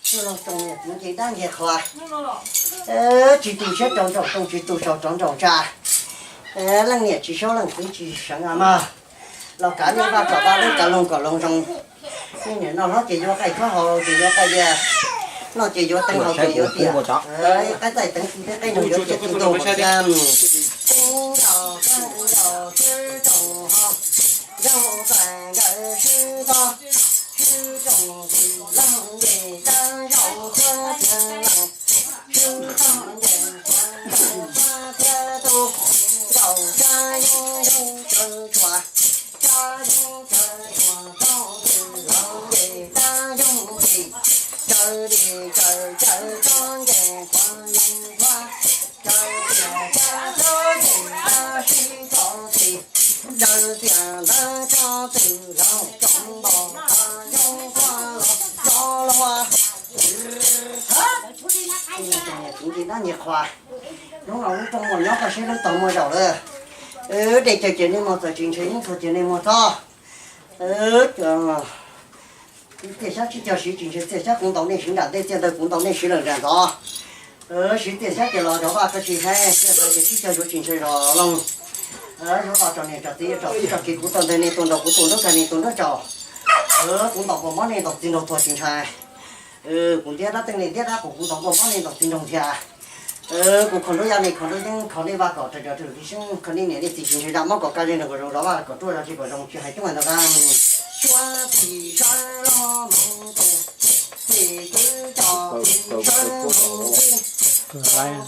Tsis tau tsoom niam txiv nce dab nce qhua, tsis tu siab rau nraum zoov, tsis tu saum rau nraum tsa, leej niam tsis saub leej txiv tsis seev a mog. Los kav nej vaj kom vaj, lub kav loog kom loog zoo. Nej niam noj hlob ces yuav qaij, hlob haus ces yuav qaij diav, noj ces yuav teev, haus ces yuav tiam, qaib txaij teev txiv, peb qaib noog yuav tiam txiv tuag huam thiab. Nce dab nce qhua, hnub no lub rooj muaj nyob, koj saib lub tog muaj zaum lawm. Dej cawv ces nej muag txawm tsis ntshe, yeeb txhua ces nej muag txob. Txiaj xyab tsib caug siv tsis ntshe txiaj xyab, kuv ntaus nej siv nram ntej, txiaj ntawv kuv ntaus nej siv lawm nram ntxov. Siv txiaj xyab ces los zov vaj, koj tsis hais txiaj ntawv ces tsib caug yuav tsis ntshe zov loog. Zov los tso niam tso txiv, tso txij tso kiv, kuv tau ntawv nej tua nraug, kuv tua nraug tso nej tua nraug tso. Kuv ntaus npua mob nej ntaus txiv nraug tuag tsis ntshai. Kuv ntiab dab teeb nej ntiab dab qus, kuv ntaus npua mob nej ntaus txiv nraug thiab. Kuv khaws nruab yaj nej khaws nruab yeeb, khaws nej vaj kom raws cov rwg li seeb, khaws nej niam nej txiv tsis ntshe zaj mob kom kaj, nej nraug kom zoo, zov vaj kom ruaj, zov tsis kom zoo, tsis hais coob hais ntau dab. Suav txim sawv los mus tus, txim kwv cov txim sawv mus txim, tus hlab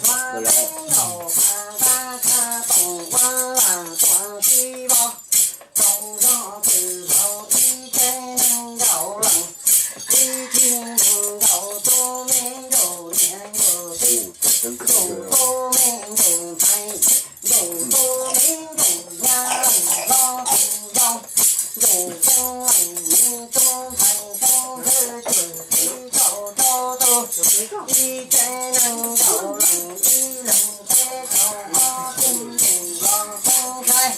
ntaus phav tab khab toom ua lam tuam txij vog. Tau zog twm laus ib tsev neeg nkaus leej, ib tsev neeg nkaus tub me nkaus niam nkaus txiv, nkaus tub me nkaus ntxhais, nkaus tub me nkaus nyab leej hlob tus zoo, nkaus xeeb leej me tub ntxhais xeeb ntxwv cwm txiv tau rau tus, ib tsev neeg nkaus leej ib leeg teb tau mob tub nkeeg los tub nqaij,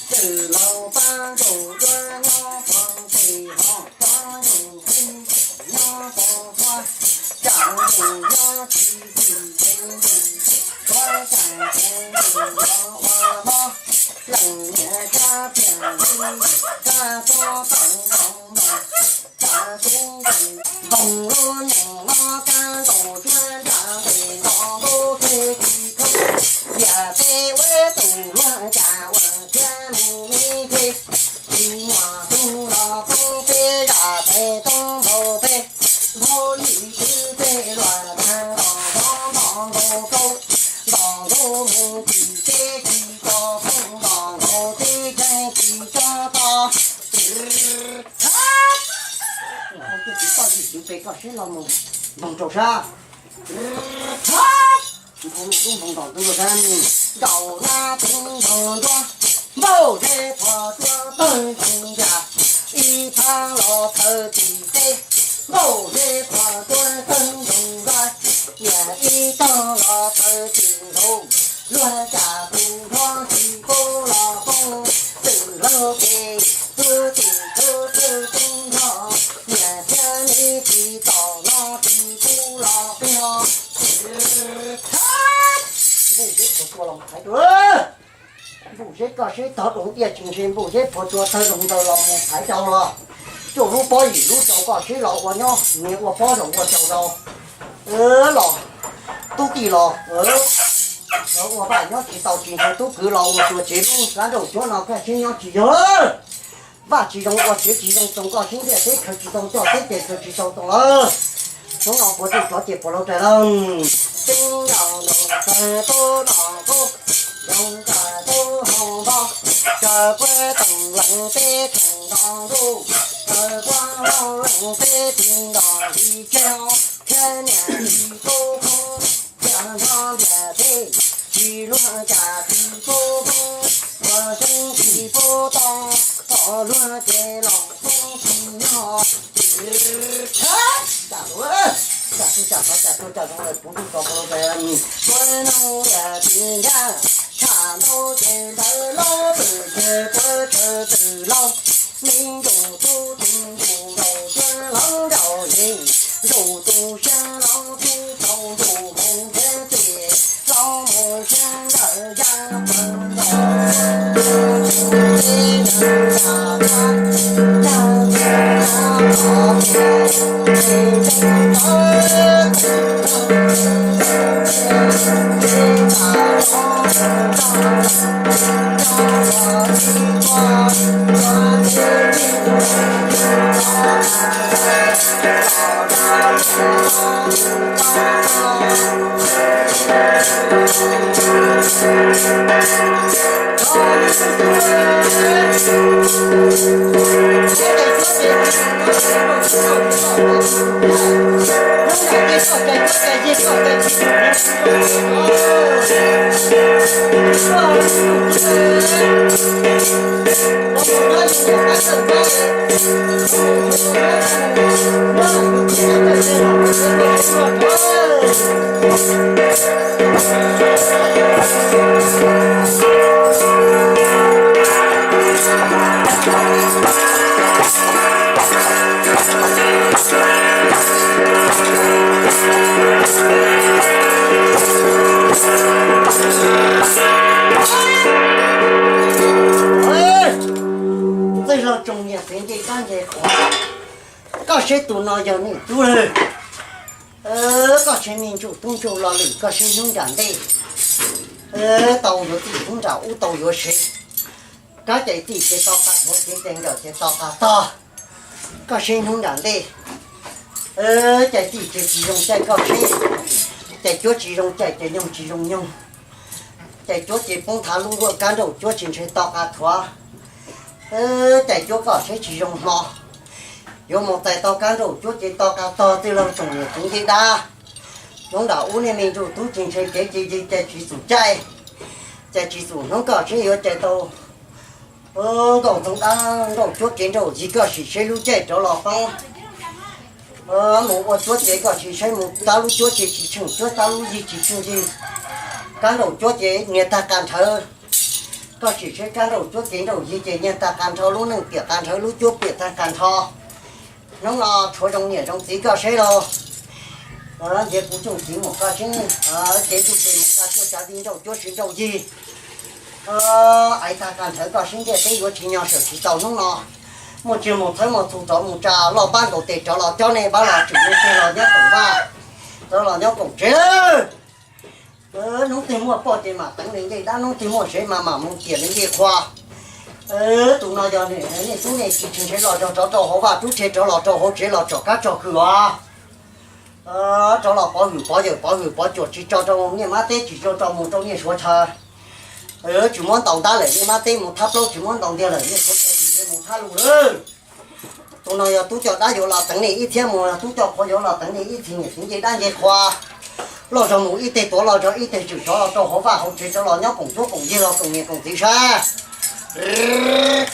twm laus pab nkaus duab nyob pog ntxis hos pab nkaus tub nyob pog qhua, tsam nkaus nyob tsis txim ces nkaus tshuav tsam ces nkaus los ua mob, leej niam kab tiam li kab tuab tawm nkaus mos, tsam tub nkeeg npoog lub nyeem mob kab nkaus tshuav nram nqes nkaus lub teg tsis khoob, yam teb ua tus luag cas ua thiab mus me phem, tsis muaj tub los poob peb zam tes toob npaum peb, npaum yim twb peb luag tag los npog npog nkaus rau, npog nkaus mus tsis teb tsis tso poob, npog nkaus teb tseeb tsis tso to. Tsis tau tsis txwv pes koj siab los mus npog rau sab. Npog lub npog nkaus ntuj rau sab, nkaus nab tub npog nruab, npaum zeb phom tuab pawg ntsoog yam, ib phab los tawm tim teb, npaum zeb phom tuab pawg ntsoog npaj, yam ib tog los tawm tim nraud, luag cas tus nrog tsis pub los poob, twm laug ces tub tim tub pwg tub nrog, niam thiab me tsis tom no tsis pub los peb ho. Npug zeb phom tuab los hais rau, npug Seb koj seb tog doo iaj tsis ntshe npuj seb phuav tua tawg zoo ntawd los mus thaiv rau los. Cuaj lub pob yim lub rau koj seb los ua nyob niag ua pob zoo ua rau rau los. Tub tij los ua vaj nyob tsis tau tsis ntshe tub kwv los ua tua tsev lub kab nrauj cuab no koj seb nyob tsis yog. Vaj tsis zoo ua tsev tsis zoo txoos koj seb ntiaj teb khaws tsis tau coj teb ces khaws tsis tau txoos lawm. Hnub no puas tsuj tsov ces puas laug rais lawm. Teb nkaus nkaus tawg tub no kub, zoo nkaus tub hau npab, kaw puab toom lees teb tsoom nto ntuj, kaw puab hau lees teb tsis nto li ceg thiab niam tsis tub kub, yog nrog ntiaj teb tsis luag cas tsis tub kub, ua xyoob tsis pub toj, toj luag ces los xyoob tsis yog. Cas ua, cas tus cas qhov cas tus cas zoo lawm puv ntuj tso puv lub tais, puab nug yam tsis ncaj, tshaj ntau ces ntawd los lwm ces puab tsawg twm los, me ntuj tub tub ntuj nkaus cuab los nraum yeej, ntuj tub siab los tub tau ntuj mus thiab ces los mus siab ntawm yaj Txawj zog tsoom niam txiv ncej dab ncej qhuav, koj seb tus no yog nej tub lawm. Koj seb me ntsuj tub ntsuj lo lwm koj seb hnub nram ntej tau yuav txij hnub nram ub tau yuav sev. Kab cais txij ces tau qab thuav, kev cais nkawm ces tau qab tog. Koj seb hnub nram ntej, cais txij ces tsis zoo caij koj seb, cais cuab tsis zoo caij ces nyoog tsis zoo nyoog. Cais cuab ces poob thav lub nkuaj kab nrauj cuab tsis ntshe tau qab thuav. Cais cuab koj seb tsis zoo hmo, yuav mus txais tau kab nrauj cuab ces tau qab tog. Txwj laug tsoom niam txiv ncej dab, hnub nram ub nej me ntsuj tub tsis ntshe kev cia yig cais tsis txum caij, cais tsis txum hnub koj seb yuav cais tau nkauj ntxoov dab nrauj cuab kev nrauj yig koj sim seb lub caij rov los poob. Mus ua cuab ces koj sim seb mus tab lub cuab ces tsis tsheej cuab tab lub yig tsis tsheej yig. Kab nrauj cuab ces nias tag qas nrhawv, koj sim seb kab nrauj cuab kev nrauj yig ces nias tag qas nrho lub neej piam qas nrhawv lub cuab piam tag qas nrho. Hnub no tshuav zoo niam zoo txiv koj seb lauj. Ntiav kuv tsoom txiv mus koj seb, kev ntuj ces mus tsa cuaj tsav di nrauj cuab siv nrauj yig. Aiv tag qas nrhawv koj seb ntiaj teb yuav tsis nyo sawm tsis tau hnub no. Muaj tsiaj mus thawb muaj txhu rov mus tsa loj pab nkaus tes rov los cob nej pab los tsim nej teg los nyob koom vaj, rov los nyob koom tsev lawm. Hnub twg muaj poj ces mam teev li ncej dab, hnub twg muaj sev mas mam mus tiam li ncej qhua. Tus no yog nej tub nej tsis tsis ntshe los rov rau hauv vaj rub tseg rov los rau hauv tsev los tsom kab tso kws os. Rov los pov hwm pov yawm pov hwm pov cuam tsis tso rau niaj mab teb tsis tso rau mus rau niaj suav chaw. Tsis muab ntaus ntab lawm niaj mab teb mus thab plaub tsis muab ntaus ntiag lawm niaj suav chaw tsis mus thab lus lawm. Tus no yog tub coj dab yuav los teev nej ib txhiab mus, tub coj qhua yuav los teev nej ib txhis niam txiv ncej dab ncej qhua. Loj zog mus ib teg tuav loj zog ib teg tswm rov los rau hauv vaj hauv tsev rov los nyob koom cuab koom yig los koom niam koom txiv sab.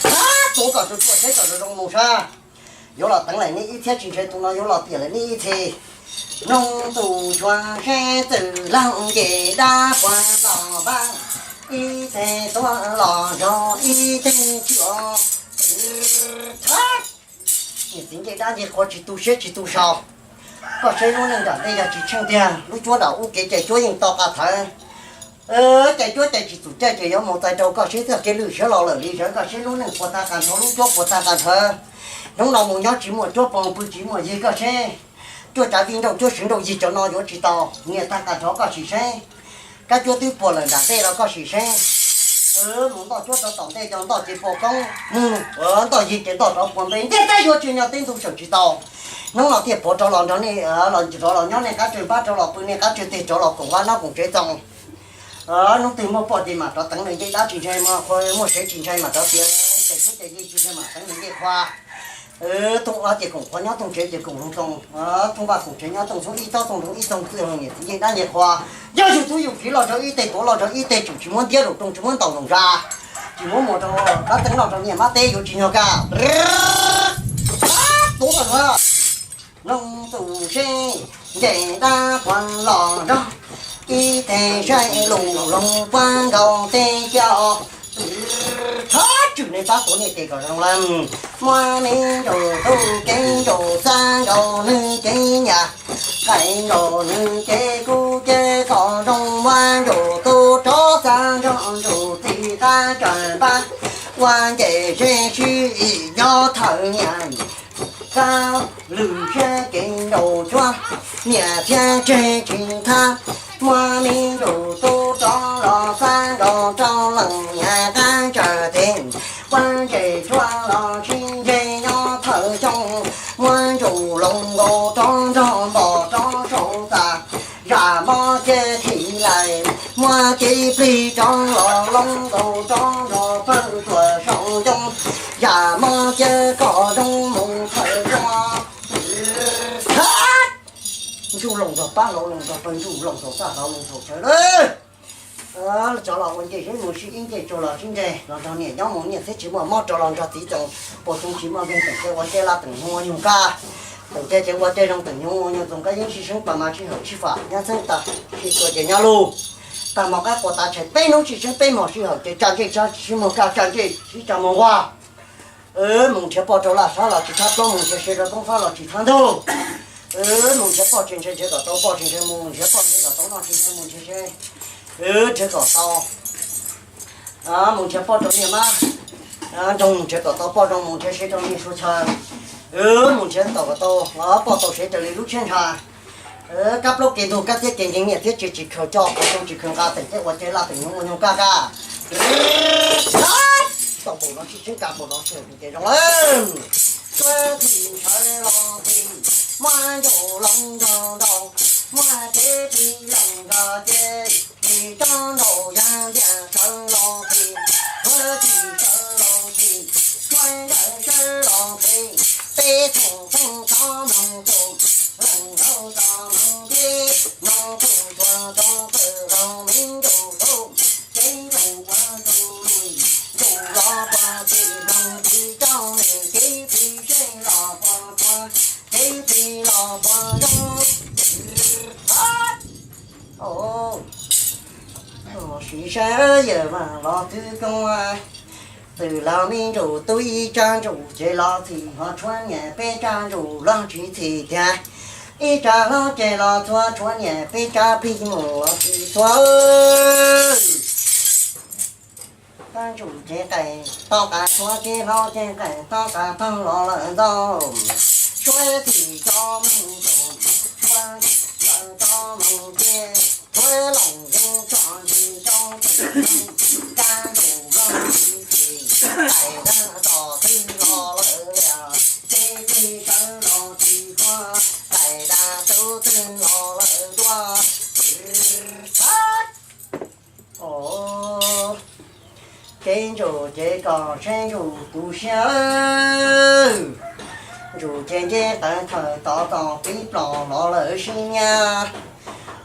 Tuav kom tsuag tsuag seb kom zoo zoo mus sab. Yuav los teev lawm nej ib txhiab tsis ntshe tus no yuav los tiam lawm nej ib txhis. Noog tus xyuas seb txwm laug ncej dab puas los npaj, ib teg tuav loj zog ib teg tswm. Niam txiv ncej dab ncej qhua tsis tu siab tsis tu sau. Koj saib lub neej nram ntej yog tsis tsheej tiag, lub cuab nram ub kev cai cuab yeej to qas thawv. Cais cuab cais tsis txum caij ces yuav mus txais rau koj seb txoj kev lwj siab los lawm li sav, koj seb lub neej puas tag qas nrho, lub cuab puas tag qas nrho. Hnub no mus nyob tsis muaj cuab pov, pw tsis muaj yig, koj seb cuab tsav vij nrauj cuab swv nrauj yig cov no yuav tsis tau, nyiam tag qas nrho, koj sim seb. Kab cuab twb puas lawm nram tej los koj sim seb. Mus ntoj cuab rau tom ntej, cov ntoj ces puas koob mus, ntoj yig ces ntoj rov puas npe, ntiaj teb yuav tsis nyob teb ntuj sawm tsis tau. Hnub no thiaj pov rov los nrog nej, los rov los nyob nej qab tsawg npab, rov los pw nej qab tsawg teg, rov los koom vaj nab koom tsev txoos. Hnub twg muaj poj ces mam rov teev nws ncej dab tsis ntshai, muaj qhua muaj sev tsis ntshai mam rov tiav, cais cuab cais yig tsis ntshai mam teev nws ncej qhua. Thooj ob ces koom qhua nyob, thooj tsev ces koom loo txoos, thooj vaj koom tsev nyob, thooj txhoob ib tob, thooj nroog ib toog, txwj hoo niam txiv ncej dab ncej qhua. Yog yus tub yus kiv los rau ib teg, tuav los rau ib teg, tsum tsis muab ntiab lus rooj, tsis muab ntaus lus zas, tsis muab mus rau kab teeb noj rau niam mab teb yuav tsis nyog kaj. Tuav los, noog tus seb, ncej dab qhuas los nrog ib teg saib lus loog puab nkaus tej coj. Txhob tswm nej pab tuav nej tes kom zoo lawm. Muab me nraum tub kev nraum xab nkaus nws cev nyas, qaij nkaus nws cev kub cev qos zoo, muab nraum tub rov xab nrog nraum txiv qab tsawg npab, ua nce zeb sib nyob thawm niam. Kab lwm siab kev nraum cuab, niam thiab tseg tsis thab, muab me nraum tub rov los xab nkaus rau leej niam qab tsawg tes, ua nce cuab los sib nce nyob thawm xyoo, muab nraum loos nkaus rov nrog npom rov saum tas, zam mob ces thim lais, muab kev plig rov los loos nkaus rov nrog pawg tuam saum ncoo, zam mob ces kom zoo mus thawm zog. Ntsuj loos nrog pab, hlau loos nrog pawg, ntsuj loos saum txaj, hlau loos saum tshawv lawm. Cov los ua nce zeb mus sib ib nce, tsuag los sib nce, los nrog niam nyob mus niam thiab tsis muaj mob, rov los nrog txiv txoos, puas txoos tsis muaj nkeeg, teem ces ua tej laj teem hnyuv ua nyuag kaj, teem ces ces ua tej zoo teem hnyuv ua nyuag txoos, kab yeeb sib seeb pas mas sij hawm sib fam nyob txheeb tag, sib tua ces nyob luj. Tag hmo qab quas tav tshais peb hnub sib seeb peb hmos sij hawm ces tsa ntsej sib muag kaj, tsa ntsej sib tsa muag nquag. Mus nrhiav poj rau laj sab los tsis thab plaub, mus nrhiav se rau toob fab los tsis thab ntug. Mus nrhiav poj tsis nrhiav nrhiav kom tau poj, tsis nrhiav mus nrhiav poj nrhiav kom tau noj, tsis nrhiav mus nrhiav se, nrhiav kom tau. Mus nrhiav poj rau niam mab nroog, nrhiav kom tau poj nroog, mus nrhiav sev rau niam suav chaw. Mus nrhiav tau kom tau poj tau sev raws li lub tshiab ntsha. Kab plaub kev ntug, kab txiab kev nkeeg, niam thiab txiv tsis khaws coj, puas txoos tsis khaws nqa, teem ces ua tej laj teem hnyuv ua nyuag kaj kaj. Tau npaum no sib seeb kaj npaum no sij hawm ces zoo lawm. Suav thim sawv los thim, muab ncaus loos nrog ntaus, muab kev plig loos nrog ces, plig tsob ntaus yag ntiag sawv los thim, suav thim sawv los thim, suav ncaws sawv los thim, peb thoom pheej tsob mloog tus, leej nkaus tsob mloog teb, mloog tus tsuag tsob tawm los me ncaus tub, kev ncaus ua tus lwj, ncaus los puag tim mloog tim tsob me, kev plig seb los puag puag, kev plig los puag zoo. Siv saib yawm mas los twb koob, txwm los me ntsuj tub ib tsab ntsuj ces los txhim ho tshuav niam peb tsab ntsuj los tsis txhim tiag. Ib tsab hlob ces los txhua tshuav niam peb tsab plig mus los tsis txhua. Tsab ntsuj ces qaij toj qas tshuav, kev hlob ces qaij toj qas tog los lawm ntau. Suav thim tso mus tus, suav lawm tso mus ces, suav loos yeej tso ntsis rau tus, tsab ntsuj los tsis txhim, qaij tag tom twg los lawm lias, kev plig sawv los tsis txhua, qaij tag tub twg los lawm ntua. Kev ntsuj ces kom saib ntsuj tu siab. Ntsuj ces nce qas thawm tod txog pib plos los lawm sib nyab.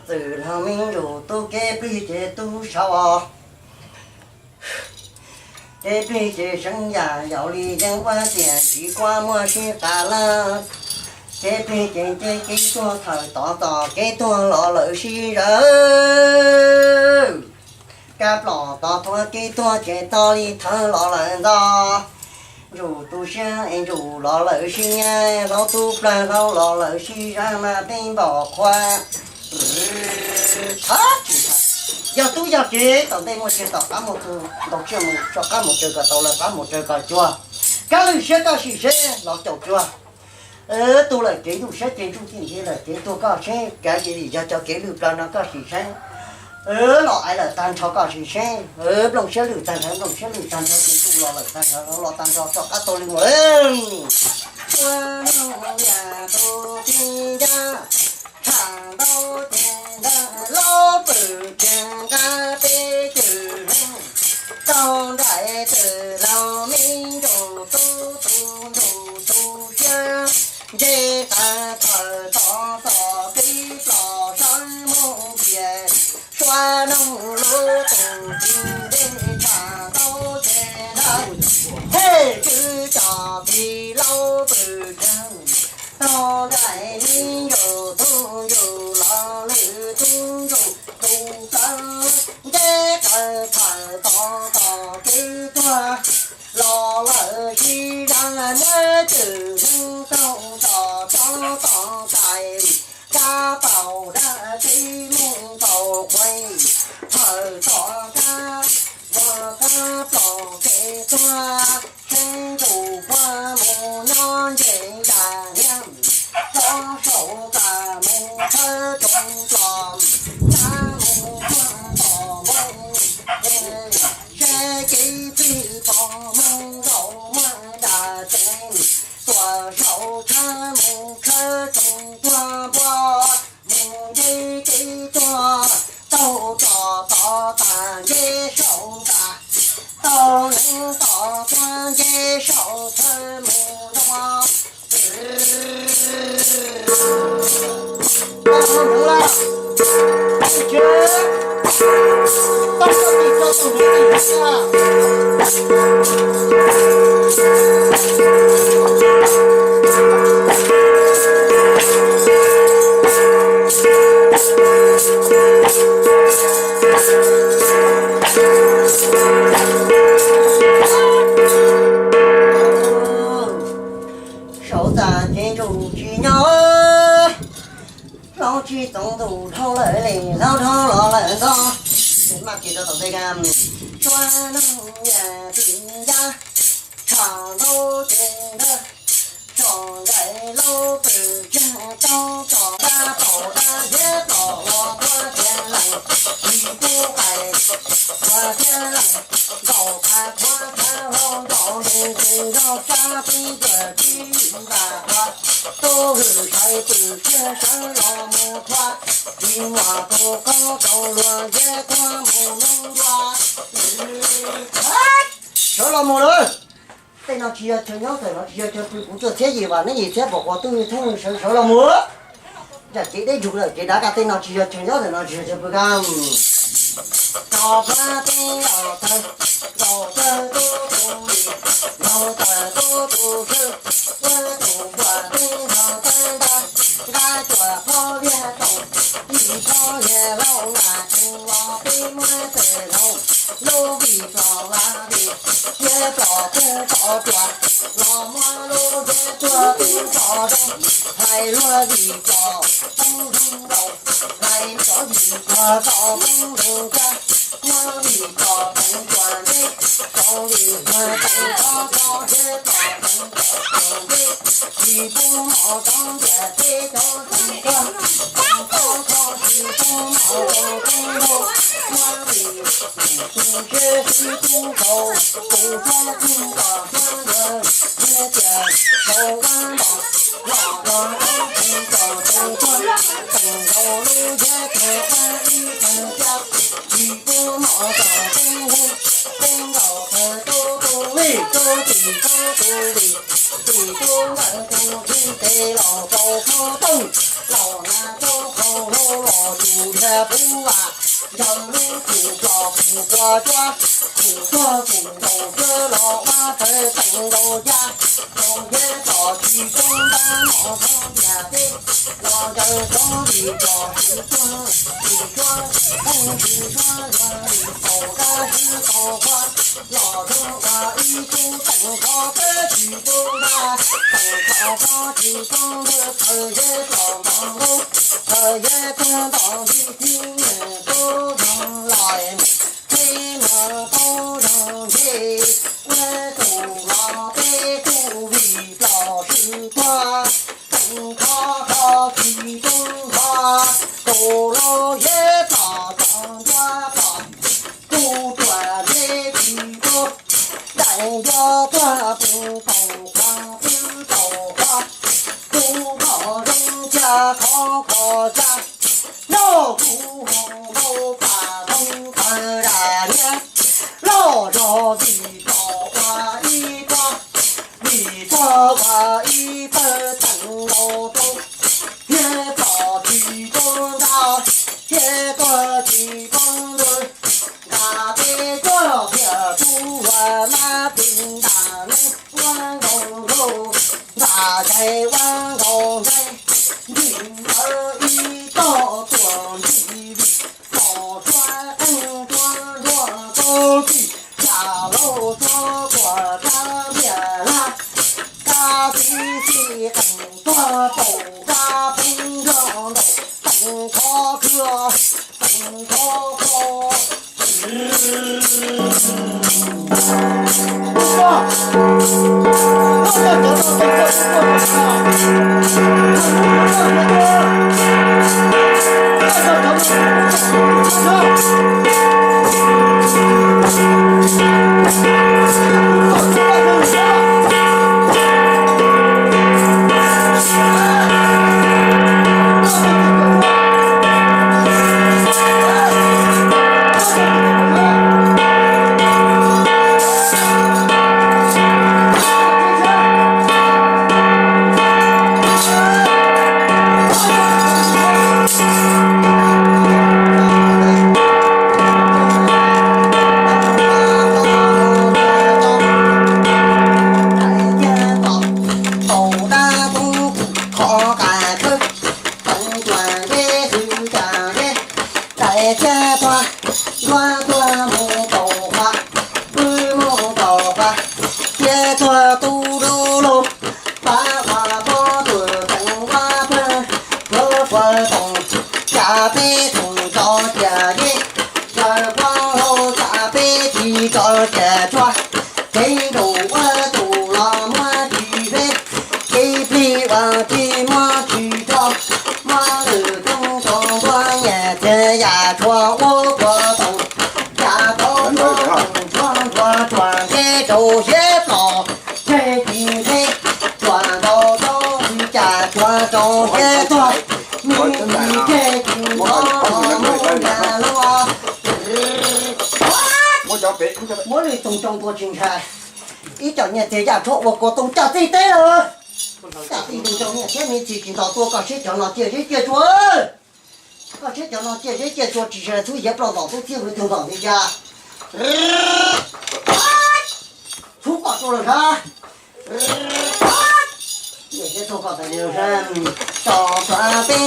Txwm los me ntsuj tub kev plig ces tub saud. Kev plig ces seev yam yaus li yeeb ua tiam ntsis kuab muaj sib qas lawm. Kev plig ces nce kev tuag thawm tod txog kev tuag los lawm sib zawg. Kab plos tod thuav kev tuag ces tog li thawv los lawm ntau. Ntsuj tu siab es ntsuj los lawm sib nyab, hlau tub plawg hlau los lawm sib zawg mas peb npaum qhua. Tsis tau. Yog tub yog kiv tom ntej muaj tsev tom qab mus txug ntaus tsiaj mus rov qab mus raws kom tau lawm qab mus raws kom cuag. Kab lwj siab koj sim seb los caum cuag. Tug lawm kev ntuj siab ces ntsuj tij nthi lawm kev tuag koj seb kav ces yog cov kev lwj plaws no koj sim seb. Los aiv lawm tag nrho koj sim seb, nplooj siab lwj tag nrho nplooj siab lwj tag nrho ces ntuj los lawm tag nrho los tag nrho rov qab tau li mus. Ua noog liam tus tij ncaj, tsham ntau ces ntawm laub pwm kiag nqa peb cwm hneev, tau nraim twm laug me ntsuj tub tus ntsuj tus siab, nce qawv thawm tod tom kev plos sawv moog ntias, sua noog lub tus tij ntej tsham ntau ces ntawm hej kwv cov tij laub pwm kiag, tau nraim me ntsuj tub ntsuj los lwm tub ntsuj tus plawv, nce qawv thawm tod tom kev tuag los lawm sib zag muab cwm hneev taug tso tso tom kais, kab paus dab tsi moog tau qhuav, thawm tod kab vog kab plos kev tuag, seb ntuj puab mus nyob nce yam niam, rov saum tas mus tshawb tsoom plos, kab mus puag tom moog, seb kev txij pos moog zaum muaj dam tsev, tuam saum tshawb mus tshawb tsoom puag npua, mus nce kev tuag, taug tso tod tas nce saum tas, tau neev tod tuag nce saum tshawb mus nroo. Saum tas ces ntsuj tsis nyob, hlob tsis txoos ntuj dhau lawm li hlob dhau los lawm ntxov. Maj ces rau tom ntej, sua noog yam tim ncaj, tsham ntau ces ntawm tso nraim laub pwm kiag tau tso dab paus dab thiab tau los puag thiab leej, tsis pub qais puag thiab leej, ntaus qhov puag thiab hlau ntaus ntees ntees nrog sab tib cuam tib yim ntas qhov, tub hwm sawv pwm kiag sawv los mus thuav, tsis muaj tus qoob tau luag ntiab tuag mus noob ntua. Sawv los mus lawm. Tej no tsis yog chaw nyob ntawm no tsis yog chaw pw, kuv tuaj txhiab yim vam neb yim txhiab pom quas tub me theeb sawv sawv los mus. Nram kev deb ntsug lawm kev dav kaj tej no tsis yog chaw nyob ntawm no tsis yog chaw pw kaj. Tso plab teb los tawg, nkaus tawg tub tus vim, nkaus tawg tub tus swb, ua tus npuas teb nkaus tawg nta, nqa cuam phob viag toom, yim phob viag lauj nram tsees los peb muab txais hloov, lub vim plos vaj vim, thiab plos teb tso cuam, los muab lub ntiab tuag teb tso zoo, hais luag vim plos poob zoo nkaus, hais cov vim plos tso poob zoo caj, muab vim plos teev cuam ntej, tso vim plos teev tso tso thiab plos teev cov cuam ntej, tsis pub mos cov ntiam teb cov teev tuag, teev tuag tsis pub mos rau tub ntuj, muab vim tus siab sib tub nkaus, tus siab tub nkaus suab ntawd, thiab tias tau ua ntom los los tau teev cov teev tuag, teev nkaus lub ntiab tuag ua ib tag caj, tsis pub mos rau tub ntuj, teev nkaus tawg tub tus vim tub tim tub tus vim, tim tub ntawm tus txij tes los rau qhov tooj, los hnav rau qhov hlau los tus dhia puv vam, yawg lub khuv plos khuv quas cuab, khuv tuag khuv nkaus cuab los ua tawg teev nkaus ya, nkaus ya tso tsis pub ntab mos rau ntiam teb, los yawg tso vim plos tsis tuag, tsis suab, pheej tsis suab luag vim paus dab swb tau quaj, Los zoo ua ib tug teem kho peb tsis tu nra, teem kho kho tsis tu ntws, thaum yeb los nto nqus, thaum yeb tuag nto ntsis tib niam tub zoo lawm, tib niam tub zoo ntsis, ua tus los peb kuj vim los swm tuag, teem kho kho tsis tu nra, tus los yeb los tso ntua los. Kuv tuaj ntsib tsis tuaj, daim nco tuaj pw tau qhov pw tau qhov, kuv kho zoo cia qhov kho cia, nrog kuv hau npau pas zoo taw dam niab, loj zog vim txoj ua ib txoj, vim txoj ua ib pawg teem ntaus rau, thiab txoj tsis tuaj nra, thiab txoj tsis tuaj ntws, nqa peb cuaj phiaj tub ua mab pis ntam neeb ua nkaus nkaus, ntam zais ua nkaus zais, ntim ntawd ib tog tuam ntim vim, los tsuag qeej tsuag nruas tau txim, yam lauj tsuag quas rab ntiam laj, kab xib xib qeej tsuag paum kab pheeb nrog ntaus, teem kho khw, teem kho kho. Tau dab tub qhov qas khawb, teev tuam nte hwv cas nte, tais thiab tuag, yuav tuag mus tau qhov, pw mus tau qhov, thiab tuag tu du lug, pab qhov pob tw teev ua pawg, yuav puas toom, cas peb tsoom tso cia yeb, cas pab hau cas peb tsis tso cia tshuaj, kev nraum ua tus los muab tsis zeb, kev plig ua tsis muab tsis tso, muab lwm rooj tso ntua nyias txiag yam tshuaj ua puas toom, cas tau ntua toom tshuaj ntua tsuas nte rau siab plos, tseg tsis nte, tsuas ntaus rau tsis cas tsuas rau siab tuag, me ntsis tseg tsis nto, muab nyias lub, muab lwm rooj tso ntua tsis ntshai, ib co nyias txiag yam tshuaj ua kua toog caj txij teb lawm. Caj txij ntu rau niam thiab me txiv tsis nto tuaj, koj siab cov no ciaj zeb ciaj tsua, koj siab cov no ciaj zeb ciaj tsua tsis sawv txhub hiav ploj ntom tub txhiab hwv tug ntom li cas. Txhub koj tuaj lawm sab. Niam thiab tug koj tais li sab. Tso tsuav peb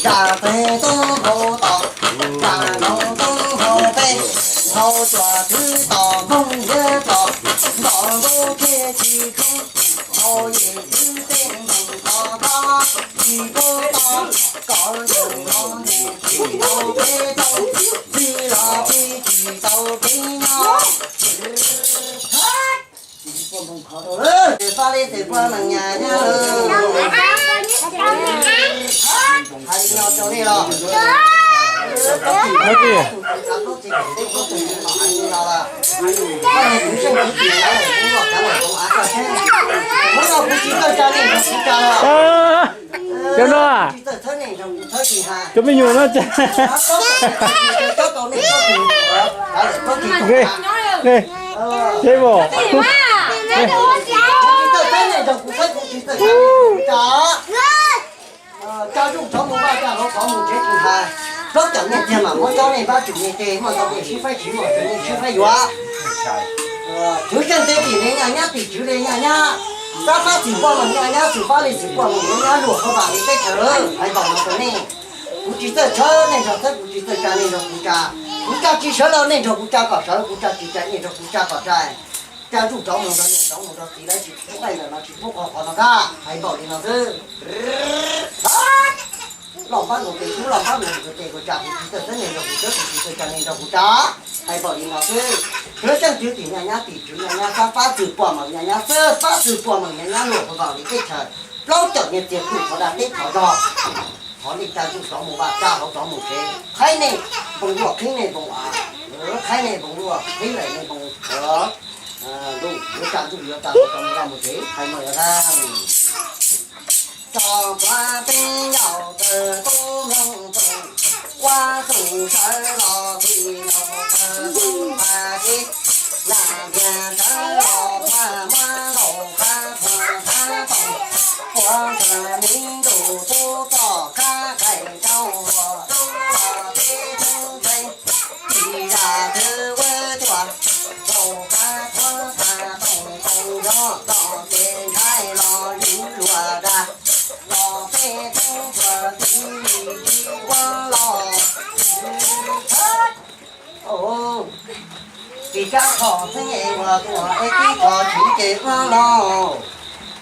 zam txeeg tub hau tom, zam nroog tub hau peb, hau tsuas twv tom nplooj hiav tom, ntom ntuj thiaj tsis tshub, hau yim twv tej nplooj kho kho, tsis pub tau kom ntsum los ntsum tsis tau kev tau, txij los txij tsis tau kev nyob. Fab Lib tes puab meem nyas nyab lawm. Hais li no rau nej los. Koj niag kuv seej kuv twm los hais li no lawm. Koj niag kuv seej kuv twm los kuv los kav lawm kuv av koj seb. Hnub no kuv tsis txawj tsa nej nrog kuv tsa los. Cov no, kuv tsis txawj txhawb nej nrog kuv txhawb tsis hais. Cov me nyuam no, txhob tau nej txhob tsis kav lawm txhob tsis tau kav. Tsis txawj txhawb nej nrog kuv txhawb kuv tsis txawj tsa nej nrog kuv tsa. Tsa zuj tov mus vaj tsa hauv tov mus tsev tsis hais. Plaub cov niag txiag mam muab cob nej pab tsum nej tes muaj ntau nej sib faib siv muaj ntau nej sib faib yuav. Tswv Xyooj Teb Tim ne nyaj nyab, tim tswv le nyaj nyab. Xab Fab Txwm Poj Loog nyaj nyab, Txwm Fab Li Txwm Poj Loog nyaj nyab, luag qhov vam li teb chaws lawm hais npaum no rau nej. Kuv tsis txawj tshawb nej nrog tshawb, kuv tsis txawj tsa nej nrog kuv tsa. Kuv tsa tsis sawv los nej nrog kuv tsa kom sawv, kuv tsa tsis tsa nej nrog kuv tsa kom tsa. Tsa zuj rov mus rau niam rov mus rau txiv lawv tsis pub nqaij ntawm no tsis pub qhov qhov no tag, hais npaum li no xwb. Loj npab nkaus tes, kuv loj npab nkaus tes, kuv tsa kuv tsis txawj xwb nej nrog kuv sawv, kuv tsis txawj tsa nej nrog kuv tsa, hais npaum li no xwb. Sawv tsees twv tim nyaj nyab tim tswv nyaj nyab xab fab txwg puas meem nyaj nyab xab fab txwg puas meem nyaj nyab luag hauv vaj li teb chaws plaub caug nyiaj txiag kuj thov dab teb thov zog. Thov nej tsa zuj rov mus vaj tsa hauv rov mus tsev, qhaib nej npoo luaj qhib nej npoo av, qhaib nej npoo luaj qhib lawm nej npoo luj, yuav tsa zuj yuav tsa hauv rov mus vaj mus tsev, qhaib no yuav tag. Tso plhuav peb yaum tawg tub mloog txoom, ua txoom sawv los thim los tawg txoom pas tib, lam ntiag sawv los phaj muab nkaus qab phaj qab toom, puav ntawm miv ntuj tub txoj qab qaim rau luag tub los tib tub ntxeeg, tim zaj twg ua tuaj, nkaus qab phaj qab toom toom nrov los ces ntshai los yus luag dag, los peb tub tuag tiv li tiv ua los. Tsis kab qhov xeeb es uas tuaj es tib qhov tsis ces ua los.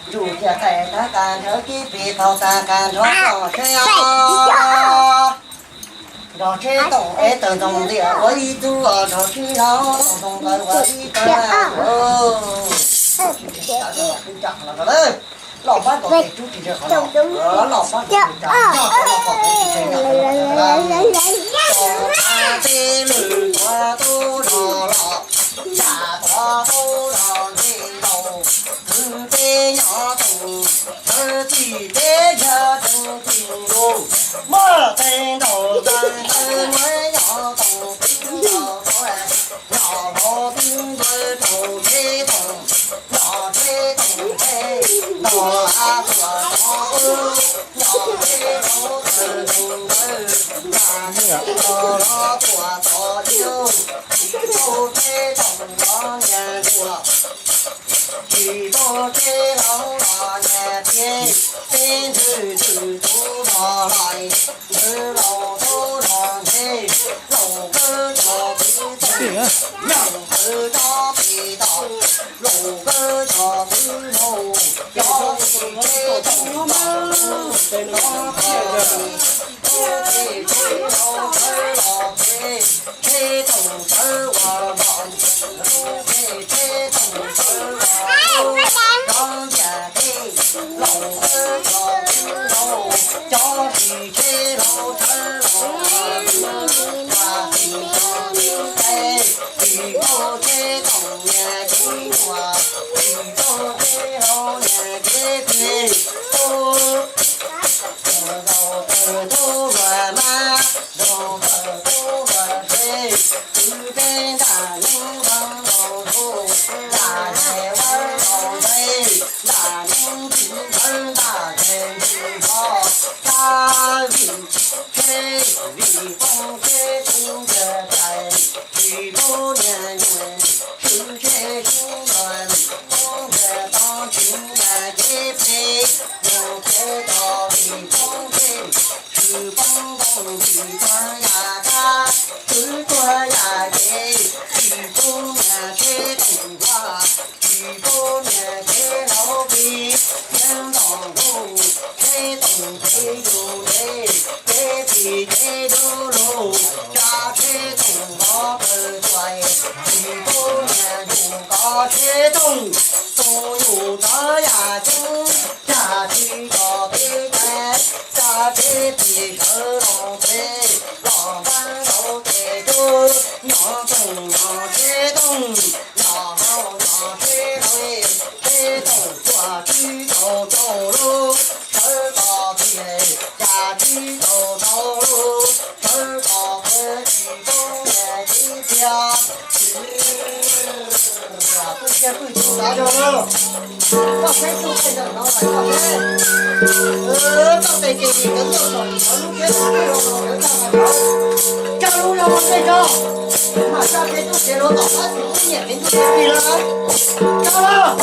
Ntuj thiaj qaij tag tas nrhawv kib plig tau tas qas nrhov txoj tsheb os. Nrog tsheb toom es tawg ntxoog ntiag ua ib txub os, nrog tsheb hlau toom ntxoog ntawd ua ib txub na. Loj pab tom tes rub tsis ntsawg qhov no, loj pab tom tes rub tsis ntsawg qhov no, loj pab tom tes rub tsis ntsawg qhov no. Teb lwm tuav tub rog los, yam tuav tub rog nqe laus, kwv teb nyob toom, tawv txij teb yog tawv txij ntuj, muaj teev ntaus tawv tawv muab nyob toom twb ntaus tau, nyob hauv twb ntuav rau tsheb toom, nyob tsheb toom tsheb ntaus av tuam tov, nyob tsheb hauv tawm tus ntawd, nram tsheb los los tuam tov liub, tsis tau tsheb toom los niag ntuag. Tsis tau tsheb hlau los niag tiag, peb ntxwg ntxwg tub rog los, ntxwg laus tub rog ntshe, laus kawg cov twb txawj, nyob kawg cov pem toj, laus kawg cov twb laus, cov tsis tsheb toom los, tub tsheb hlau tshawb los tsheb, tsheb toom tshawb ua los, tsheb toom tshawb ua los, cov ntiag teb laus tshawb los twb laus, cov tsis tsheb hlau tshawb los, tsis tau tsheb toom niag kev nyuaj, tsis tau tsheb hlau niag kev plig, tub Zaum tawm tub luag mab, zaum tawm tub luag tsheb, kwv teb ntaj neeb vaj ntaus ntuj, ntaj neeb vaj ntaus ntsej, ntaj neeb ntsis ntsawv ntaj teg ntsis nrov, kab vim tsheb vim poob tsheb tub ntiag tais, tsis pub niag nyuam swm tsheb sib luag, poob ntiag tau tsis niag kev plig, mus tsheb tau vim poob tsheb, tsis poob nkoos vim tuag yam kab, twb tuag yam kev, tsis pub niag tsheb toom huaj, tsis pub niag kev hlau plig, yeej ntaus ntuj, tsheb toom kev yus ntev, kev plig kev dub lug, tsa tsheb toom vov kawg tuaj, tsis pub niag yus kov tsheb toom, tus yus tov yam ceeb, tsa tsheb tso peb cai, tsa tsheb plig sawv los tsheb, los npab ntaus tes rub, nyob toom los tsheb toom, los hau los tsheb hlau, tsheb toom tuaj tsis tau rau lub, sawv los plig, tsa tsis tau rau lub, sawv los plig tsis pub niag tib tiag. Pwj tiag pwj tug tav zog na, koj saib tug pej zog no mas koj saib, koj tes kev nim cov ntuj tsom nim cov lub thiab tug pej zog no cov tag mas cov, coj lub zog no pej zog, mam tsa peb tug kev hluav taws qab tsis pub niam kev ntuj kev plig lawm, coj lawm.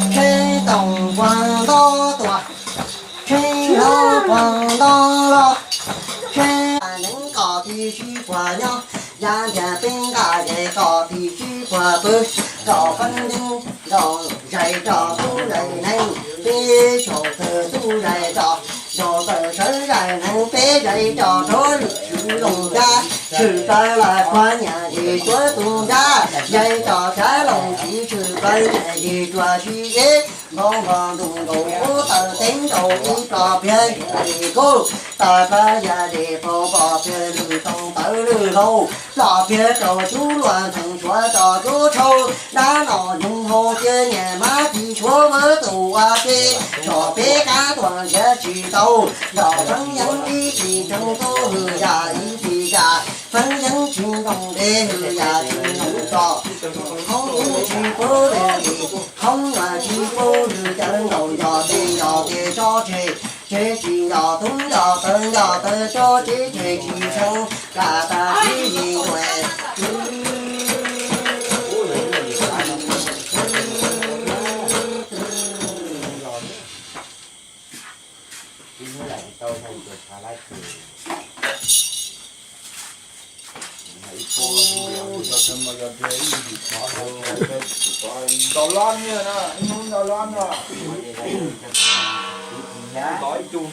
Tshee toom puag nto tuaj, tshee hlau puag nto los, tshee neeb kom tib sib puag nyob, ya ntiag peb nqa zais kom tib sib puag pw, rau feeb yeeb rau zais rau tub zais neeb, peb tsaus twg tub zais rau, rau tawm sawv zais neeb peb zais rau rau lwm swm loos nrab, tshwm plaws los khuav nyiam es suav tus nrab, zais rau tshav loos txiv tshwm plaws nyiam es tsuas sib zeb, npau npau ntuj nkaus ub tawm teeb nkaus ib plo pliag es kuj tas plaws yam des pau pom pliag lwm toog tawv lwm laus, plo pliag rau cub luag ntxeev suav rau cub tshau, dab no nyoog hau cia nyiam mab ci suav vab tus ua peb, tsom peb qab tuaj nrhiav tsis tau, nrog feeb yeeb ib txhis tseeb tub hwm yam ib txhis yam, feeb yeeb tsis ntoog deb hwm yam tsis ntoog tso, hoob ub tsis pub li, hoob mas tsis pub li, cav nkaus yog tes yog tes tso tseg, tseg tsis yog tub yog taw yog taw tso tseg tseg tsis tshee, lam tas tib yim yuav. Ntau lab niag na, ib hnub ntau lab na. Ntau ib tug.